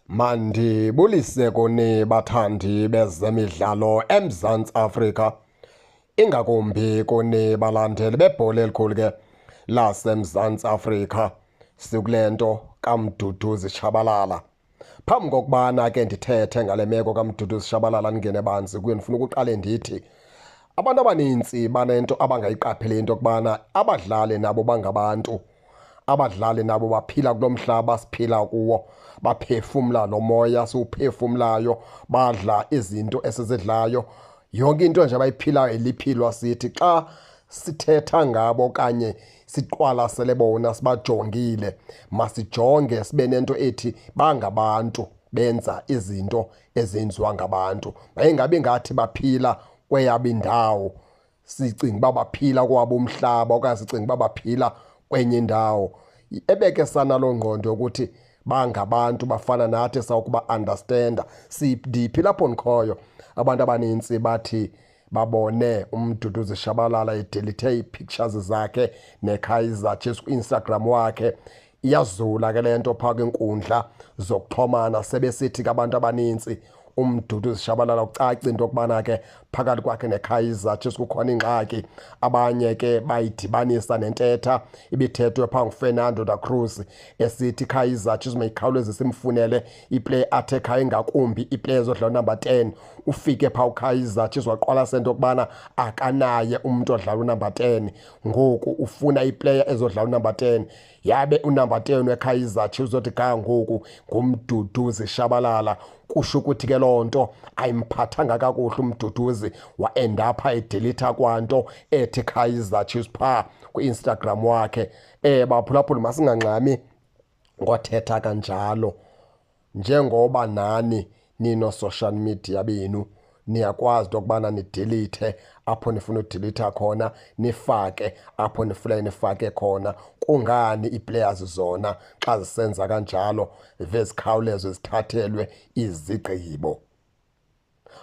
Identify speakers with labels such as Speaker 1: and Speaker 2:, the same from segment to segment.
Speaker 1: Mandibulise kuni bathandi bezemidlalo eMzantsi Afrika, ingakumbi kuni balandeli bebhola elikhulu ke laseMzantsi Afrika. Sikule nto kaMduduzi Shabalala. Phambi kokubana ke ndithethe ngale meko kaMduduzi Shabalala ndingene banzi kuyo, ndifuna ukuqale ndithi abantu abaninzi banento abangayiqapheli into yokubana abadlali nabo bangabantu. Abadlali nabo baphila kulo mhlaba siphila kuwo, baphefumla lo moya siwuphefumlayo, badla izinto esizidlayo. Yonke into nje abayiphilayo iliphilwa sithi. Xa sithetha ngabo okanye siqwalasele bona sibajongile, masijonge sibe nento ethi bangabantu, benza izinto ezenziwa ngabantu. Mayingabi ngathi baphila kweyabo indawo, sicinga uba baphila kwabo umhlaba okanye sicinga uba baphila kwenye indawo. Ebeke sanaloo ngqondo yokuthi bangabantu bafana nathi sawukuba understanda. Ndiphi lapho ndikhoyo? Abantu abanintsi bathi babone uMduduzi Shabalala edelithe ii-pictures zakhe neKaizer Chiefs ku-Instagram wakhe. Iyazula ke le nto phaa kwiinkundla zokuxhomana, sebesithi ke abantu abanintsi uMduduzi Shabalala ucaca into yokubana ke phakathi kwakhe neKaizer Chiefs kukhona ingxaki. Abanye ke bayidibanisa nentetha ibithethwe phaa nguFernando da Cruz esithi iKaizer Chiefs mayikhawuleze simfunele iplay attacker, ingakumbi iplay ezodlala number 10. Ufike phaa uKaizer Chiefs waqwalasela into yokubana akanaye umntu odlala unumber 10, ngoku ufuna iplayer ezodlala unumber 10. Yabe unumber 10 weKaizer Chiefs othi ga ngoku nguMduduzi Shabalala. Kusho ukuthi ke loo nto ayimphathanga kakuhle uMduduzi, wa-end apha edelitha kwanto ethi Kaizer Chiefs phaa kwi-Instagram wakhe. Baphulaphuli, masingangxami ngothetha kanjalo. Njengoba nani nino-social media benu, niyakwazi into yokubana nidelithe apho nifuna udelitha khona, nifake apho nifuna nifake khona. Kungani ii-players zona xa zisenza kanjalo zive zikhawuleze zithathelwe izigqibo?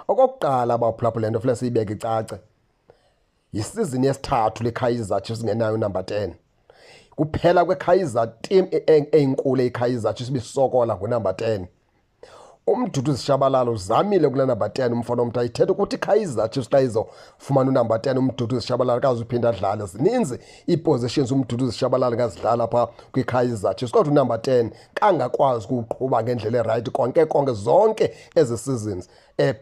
Speaker 1: Okokuqala baphulaphula, le nto funeka siyibeke icace, yisizini yesithathu leKaizer Chiefs ingenayo unumber 10. Kuphela kweKaizer team eyinkulu eyiKaizer Chiefs ibisokola ngunumber 10. UMduduzi Shabalala uzamile kule number 10 umfana omntu. Ayithetha ukuthi iKaizer Chiefs xa izofumana unumber 10 uMduduzi Shabalala akazuphinda adlale. Zininzi ii-positions uMduduzi Shabalala ngazidlala phaa kwiKaizer Chiefs, kodwa unumber 10 kangakwazi ukuwuqhuba ngendlela erayithi konke konke zonke ezi seasons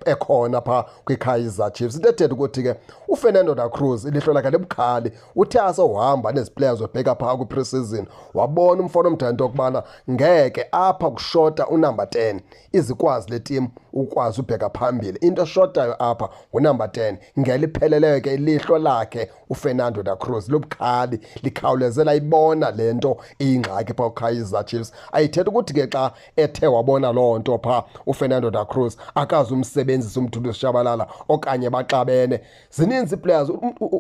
Speaker 1: ekhona phaa kwiKaizer Chiefs. Into ethetha ukuthi ke uFernando da Cruz ilihlo lakhe libukhali, uthe asohamba nezi players webheka phaa kwi-pre-season wabona umfana omdala into yokubana ngeke apha kushota unumber 10 izikwazi le team ukwazi ubheka phambili. Into eshotayo apha ngunumber 10. Ngelipheleleyo ke ilihlo lakhe uFernando da Cruz lubukhali, likhawulezela ibona le nto iyingxaki phaa kuKaizer Chiefs. Ayithetha ukuthi ke xa ethe wabona loo nto phaa uFernando da Cruz akazi umsebenzisa uMduduzi Shabalala okanye baxabene. Zininzi ii-players.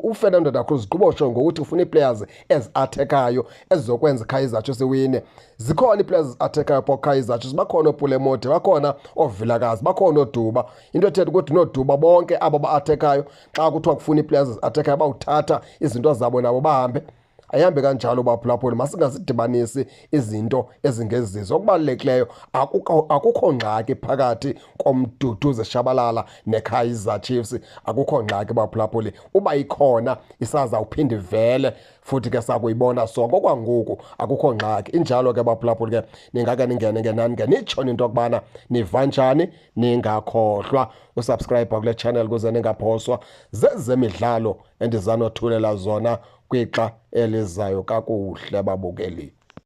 Speaker 1: uFernando da Cruz gqibosho ngokuthi ufuna ii-players ezi-athekayo ezizokwenza iKaizer Chiefs iwine. Zikhona ii-players ezi-athekayo phaa kuKaizer Chiefs, bakhona ooPule Mmodi, bakhona ooVilakazi, bakhona ooDuba. Into ethetha ukuthi nooDuba bonke abo ba-athekayo, xa kuthiwa kufuna ii-players ezi-athekayo bawuthatha izinto zabo nabo bahambe. Ayihambe kanjalo baphulaphuli, masingazidibanisi izinto ezingezizo. Okubalulekileyo, akukho ngxaki phakathi koMduduzi Shabalala neKaizer Chiefs, akukho ngxaki baphulaphuli. Uba ikhona isazawuphinda ivele futhi ke sakuyibona sonke. Okwangoku akukho ngxaki. Injalo ke baphulaphuli ke, ningake ningene ke nani ke nitsho into yokubana niva njani. Ningakhohlwa usubscribe kule channel ukuze ningaphoswa zezemidlalo endizanothulela zona kwixa elizayo. Kakuhle babukeli.